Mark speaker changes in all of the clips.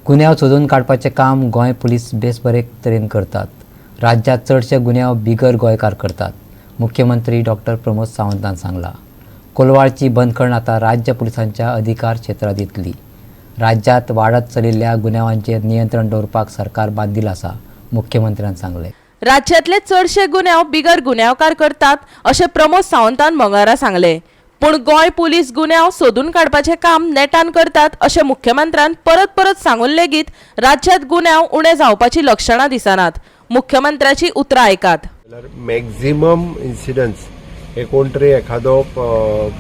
Speaker 1: गुन्यांव सोदून काडपाचें काम गोंय पुलीस बेस बरे तरेन करतात. राज्यांत चडशे गुन्यांव बिगर गोंयकार करतात, मुख्यमंत्री डॉक्टर प्रमोद सावंतान सांगलां. कोलवाळची बंदखण आतां राज्य पुलिसांच्या अधिकार क्षेत्रांत येतली. राज्यांत वाडत चलिल्ल्या गुन्यांवांचेर नियंत्रण दवरपाक सरकार बांदील आसा, मुख्यमंत्र्यान सांगलें.
Speaker 2: राज्यांतले चडशे गुन्यांव बिगर गुन्यांवकार करतात अशें प्रमोद सावंतान मंगळारा सांगलें. पूण गोंय पुलीस गुन्यांव सोदून काडपाचें काम नेटान करतात अशें मुख्यमंत्र्यान परत परत सांगून लेगीत राज्यांत गुन्यांव उणे जावपाची लक्षणां दिसनात. मुख्यमंत्र्याची उतरां आयकात.
Speaker 3: जाल्यार मॅक्झिमम इन्सिडन्स हे कोण तरी एखादो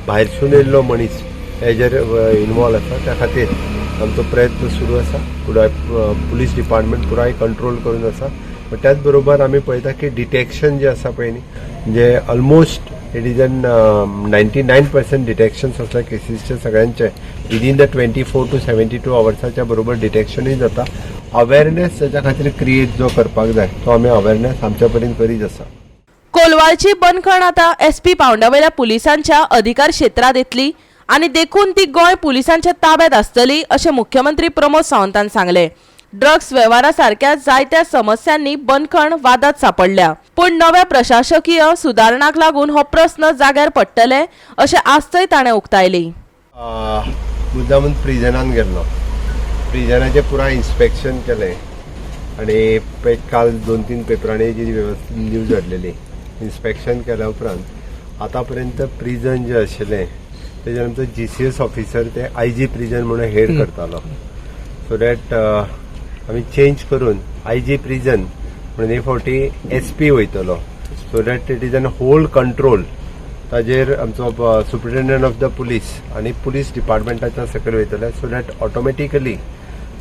Speaker 3: भायरसून येयल्लो मनीस हेजेर इनवॉल्व आसा. त्या खातीर आमचो प्रयत्न सुरू आसा. पुराय पुलीस डिपार्टमेंट पुराय कंट्रोल करून आसा. पण त्याच बरोबर आमी पळयता की डिटेक्शन जे आसा पळय न्ही, म्हणजे almost it is an 99% detection असल्या केसीसचे सगळ्यांचे within the 24 to 72 आवर्साच्या बरोबर डिटेक्शनूय जाता. अवेरनेस ताच्या खातीर क्रिएट जो करपाक जाय तो आमी अवेरनेस आमच्या परीन करीत आसा.
Speaker 2: कोलवाळची बंदखण आतां एसपी पावंड्यावेल्या पुलिसांच्या अधिकार क्षेत्रांत येतली आनी देखून ती गोंय पुलिसांच्या ताब्यात आसतली अशें मुख्यमंत्री प्रमोद सावंतान सांगलें. ड्रग्स वेव्हारा सारक्या जायत्या समस्यांनी बंदखण वादात सापडल्या, पूण नव्या प्रशासकीय सुदारणाक लागून हो प्रस्न जाग्यार पडटले अशें आस्तय ताणें उक्तायली.
Speaker 3: मुद्दामून प्रिजनान गेल्लो, प्रिजनाचें पुराय इन्स्पेक्शन केलें आनी काल दोन तीन पेपरांनी जी वेवस्थीत न्यूज हाडलेली. इन्स्पेक्शन केल्या उपरांत आतां पर्यंत प्रिजन जें आशिल्लें तेजेर आमचो जीसीएस ऑफिसर ते आयजी प्रिजन म्हणून हेड करतालो. सो that आमी चेंज करून आयजी प्रिजन म्हणून हे फावटी एसपी वयतलो, so that it is an whole control. ताजेर आमचो सुप्रिटेंडंट ऑफ the police आनी पुलीस डिपार्टमेंटाच्या सकयल वयतले, सो that automatically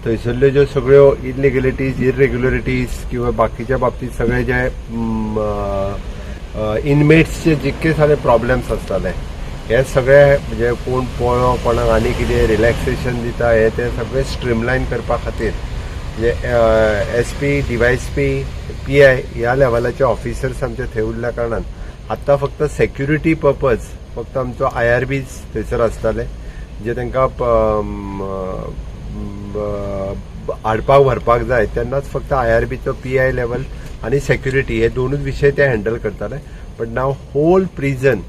Speaker 3: थंयसरल्यो ज्यो सगळ्यो इलिगलिटीज, इरेग्युलरिटीज किंवा बाकीच्या बाबतीत सगळे जे इनमेट्सचे जितके सारे प्रॉब्लेम्स आसताले, हे सगळे, म्हणजे कोण पळो कोणाक आनी कितें रिलॅक्सेशन दिता, हे ते सगळे स्ट्रीमलायन करपा खातीर म्हणजे एसपी, डीवायएसपी, पीआय ह्या लेवलाचे ऑफिसर्स आमचे थंय उरल्या कारणान आतां फक्त सेक्युरिटी पर्पज फक्त आमचो आयआरबीज थंयसर आसताले, जे तांकां हाडपाक व्हरपाक जाय तेन्नाच फक्त आयआरबीचो पीआय लेवल आनी सेक्युरिटी हे दोनूच विशय ते हँडल करताले. But now whole prison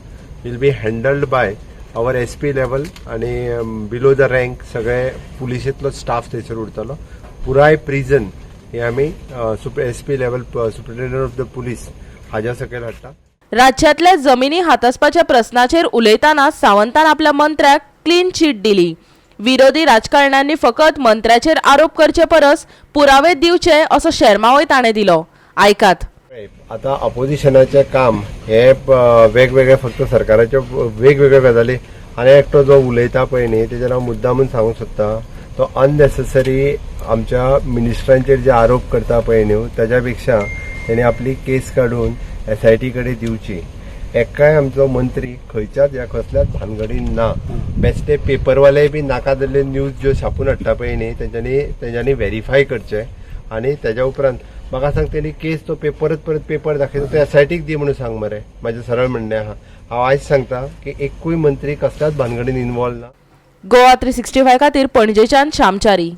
Speaker 3: will be handled by our SP level आणि बिलो the rank सगळे पुलिशेंतलो स्टाफ थंयसर उरतलो. पुराय प्रिजन हे आमी SP level, superintendent of the police हाज्या सकयल हाडटा.
Speaker 2: राज्यांतल्या जमिनी हातासपाच्या प्रस्नाचेर उलयतना सावंतान आपल्या मंत्र्याक क्लीन चीट दिली. विरोधी राजकारण्यांनी फकत मंत्र्याचेर आरोप करचे परस पुरावे दिवचे असो शेरमावय ताणें दिलो. आयकात.
Speaker 3: आता अपोजिशनाचें काम हे वेगवेगळे फक्त सरकाराच्यो वेगवेगळ्यो गजाली आनी एकटो जो उलयता पळय न्ही, तेजेर हांव मुद्दामून सांगूंक सोदता, तो अननेसेसरी आमच्या मिनिस्टरांचेर जे आरोप करता पळय न्हू, ताज्या पेक्षा तेणी आपली केस काडून एसआयटी कडेन दिवची. एकाय आमचो मंत्री खंयच्याच ह्या कसल्याच भानगडीन ना. बेश्टे पेपरवाले बी नाका जाल्ले न्यूज ज्यो छापून हाडटा पळय न्ही, तेंच्यांनी व्हेरीफाय करचें आनी तेज्या उपरांत म्हाका सांग, तेणी केस तो परत परत पेपर दाखयता, तो एसआयटीक दी म्हणून सांग मरे. म्हाजें सरळ म्हणणें आहा. हांव आयज सांगता की एकूय मंत्री कसल्याच भानगडीन इनवॉल्व ना.
Speaker 2: गोवा 365 खातीर पणजेच्यान श्यामचारी.